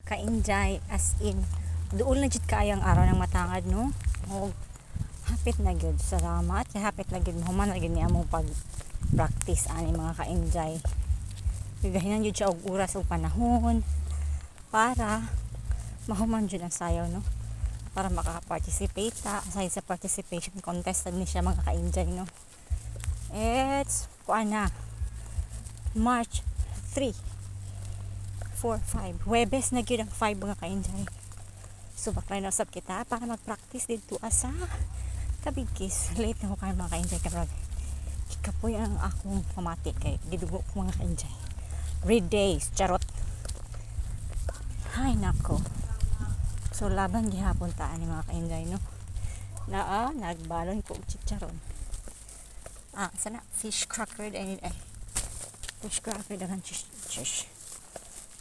Kainjay, as in duol na jud kaayo ang araw ng matangad, no? Og hapit na gyud, salamat kay hapit na gyud mahuman na gyud ni among pag practice ani, mga kainjay. Gigahinan gyud siya og oras ug panahon para mahuman jud ang sayaw, no, para maka-participate ta. Aside sa participation contest ni siya, mga kainjay, no? It's kuan na, March 3, 4, 5. Huwebes na gyud ang 5, mga kainjay. So baklay na usab kita para mag-practice dito sa Kabigkis. Late na ko kayo, mga kainjay, kapag kapoy ang akong pamati kay gidugo ko, mga kainjay. Red days, charot. Hay nako. So laban gihapon ta ani, mga kainjay, no? Naa nagbalon ko og chicharon. Ah, sana fish cracker ay ay. Fish cracker, daghan chish, chish.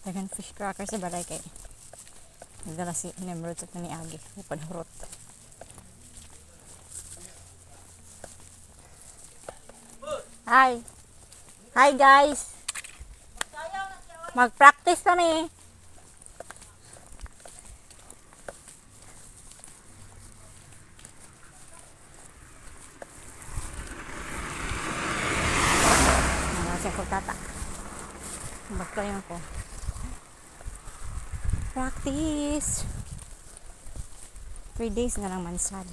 Daghan fish cracker sa balay kay nagdala si Nimrod sa kaniagi upan hurot. Hi. Hi guys. Mag-practice kami. Nasa ko tata. Baklay ako. Practice. 3 days na lang man sad.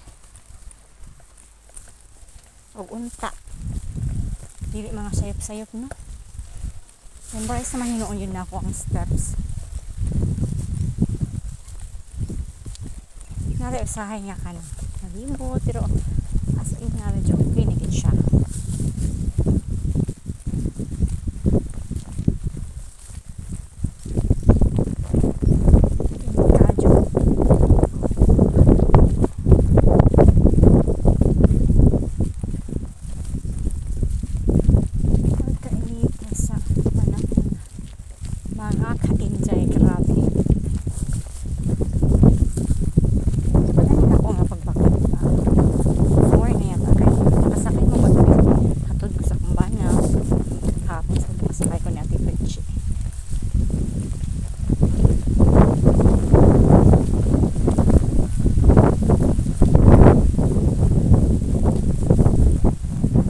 Og unta. Dili mga sayop-sayop, no? Memorize naman hinuon yun na ako ang steps. Nari usahay nga ka na. Nalimot, pero as in nga medyo okay na gid siya. Kadyo. Pagkainit na sa panahon. Mga ka-enjoy, grabe. Kapag ako nga pagbakit pa. 4 na yata kay nakasakay mo ba hatod ko sa kumbana. Hapon sa nakasakay ko ni Ate Fritchie.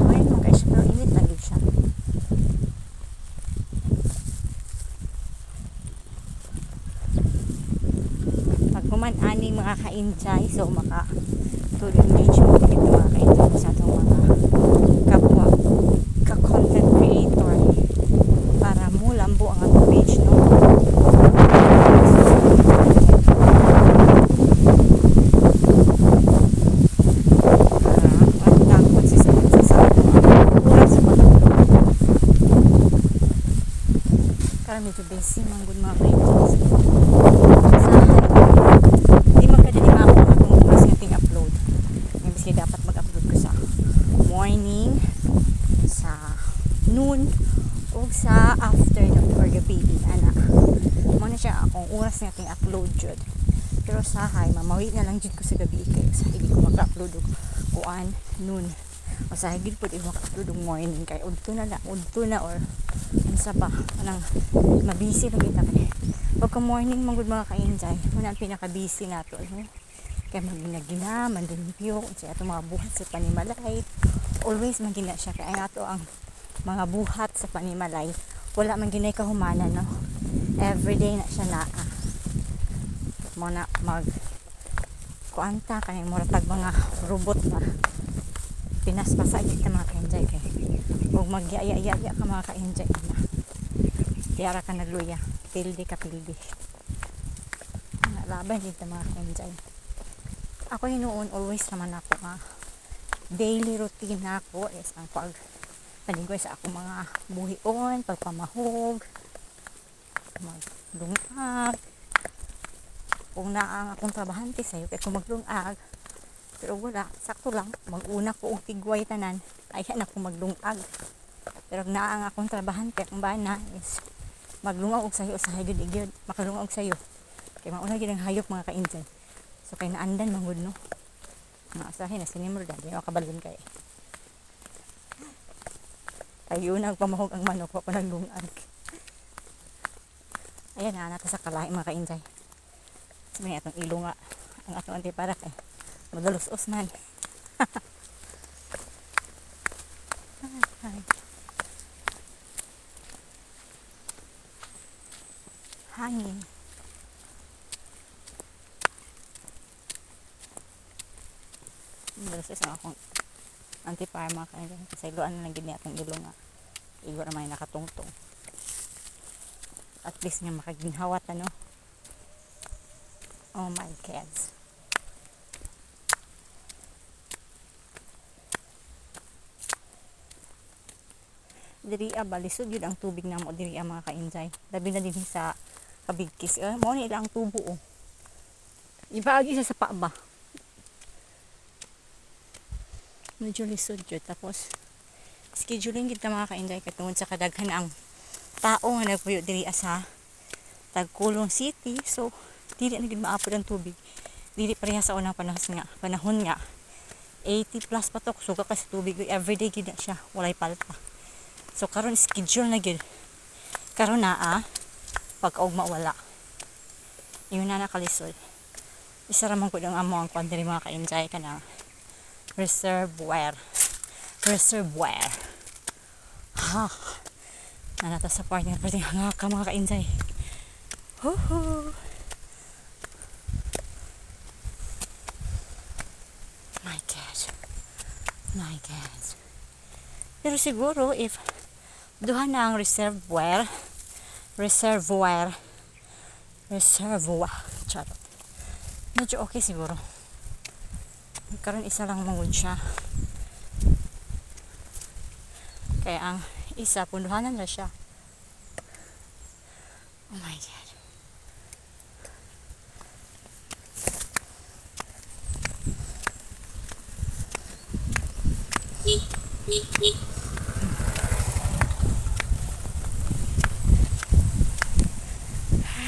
Ay, mga guys, pero init na gid siya. Pag human ani, mga ka-injay, so maka tuloy engagement dito, mga ka-injay, sa atong mga kapwa ka-content creator para mo lambo ang atong page, no? So, para ang consistent sa oras sa pag-upload. Karon medyo busy man gud, mga ka-injay. Sahay di man kadali ako ang akong oras nga ting-upload. Imbis kay dapat mag-upload ko sa morning, sa noon, o sa afternoon or gabi ana. Mo na siya akong oras nga ting-upload jud. Pero sahay mamawi na lang jud ko sa gabi kay sa hindi ko maka-upload og kuan noon. O sa gid pud maka-upload og morning kay udto na na, udto na or unsa ba anang mabisi lagi ta kay pagka morning man gud, mga ka-enjoy, mo na ang pinaka-busy nato, no? Kay maginagina, manlimpyo, unsa atong mga buhat sa panimalay. Always man gina siya kay ang ato ang mga buhat sa panimalay wala man ginay kahumanan, no? Everyday na siya naa mo na mag kuanta kay mura tag mga robot ba, pinaspasa kita, mga ka-enjoy, kay ug magyaya-yaya ka, mga ka-enjoy na tiyara ka nagluya, pildi ka pildi. Laban dito, mga ka-enjoy. Ako hinuon always naman ako nga daily routine nako is ang pag paligoy sa akong mga buhion, pagpamahog, maglungag. Kung naa ang akong trabahante sayo kay kung maglungag, pero wala, sakto lang maguna ko og tigway tanan ay na ko maglungag. Pero naa ang akong trabahante, ang bana is maglungag og sayo, usahay gud gyud makalungag og sayo kay mauna gyud ang hayop, mga ka-injay. So kay naandan man gud, no? Mga usahay na sinimrod di makabalon kay ayun ang pamahog ang manok wa pa naglungag. Ayan na, nata sa kalahi, mga kainday. Sabi nga atong ilo nga, ang atong antiparak eh. Madalos-os man. Ay. Hangin. Madalos-os ang akong antiparak, mga kainday. Kasi iluan na lang gid ni atong ilo nga. Igo na may nakatungtong. At least nga makaginhawat, ano. Oh my God. Diri ba lisod yun ang tubig namo diri, mga kainday. Labi na din sa Kabigkis. Eh, mo ni ilang tubo oh. Ibaagi sa sapa ba? Medyo lisod yun. Tapos scheduling kita, mga kainday, kay tungod sa kadaghan ang tao nga nagpuyo diri sa Tagkulong City. So dili na gid maapod ang tubig. Dili pareha sa unang panahon nga 80 plus patok suga ka sa tubig, everyday gid na siya, walay palta. So karon schedule na gid. Karon naa, pagkaugma wala. Yun na nakalisod. Isa ra man gud ang amo ang kwan diri, mga kainday, kanang reservoir. Reservoir. Ha. Nanata sa part nga pwede nga ka, mga kainday. Huhu. My God. My God. Pero siguro if duha na ang reservoir, reservoir, reservoir, charot. Medyo okay siguro. Karon isa lang mangud siya. Kaya ang isa, punduhanan na siya. Oh my God.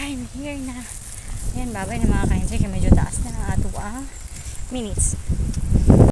I'm here na. Ayan, babay na, mga kainday. Kaya medyo taas na ang ato ang minutes.